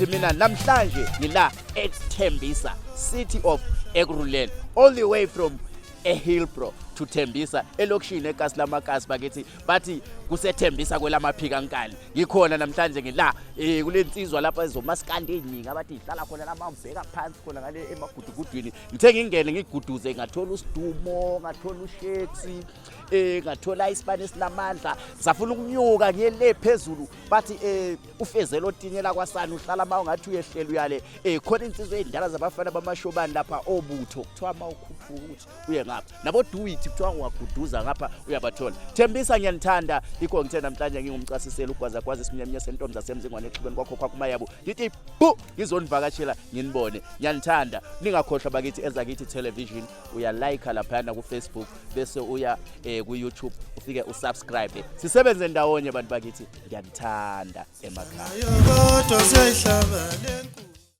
Ngithi mina namhlanje ngila eThembisa, City of Ekurhuleni, all the way from eHillbrow to Thembisa elokishini ekasi lamakasi bakithi, bathi kuseThembisa kwelamaphika nkani. Ngikhona namhlanje ngila kule nsizwa lapha ezomaskandi eziningi abathi ihlala khona lamabheka phansi khona ngale emagudugudwini. Ngithe ngingene ngiguduze, ngathola usidumo, ngathola usheksi, ngathola isibane esinamandla, safuna ukunyuka ngiye le phezulu, bathi ufezelo otinyela kwasani uhlala uma ungathi uyehlela uyale. Khona insizwa ey'ndala zabafana bamashobani lapha obutho, kuthiwa uma ukhuphuka ukuthi uye ngapha nabo do it, kuthiwa ungaguduza ngapha uyabathola. Thembisa, ngiyanithanda. Ikho ngithe namhlanje ngingumcasisela ugwazagwaza isiminyaminye sentombi zasemzingwane exhibeni kwakho kwakumayabo, ngithi bu ngizonivakashela nginibone. Ngiyanithanda, ningakhohlwa bakithi, Ezakithi Television, uyalayikha laphayana ku-Facebook, bese uya ku-YouTube ufike usubscribe, sisebenze ndawonye bantu bakithi. Ngiyanithanda emakhaya. Kodwa siyayihlaba le.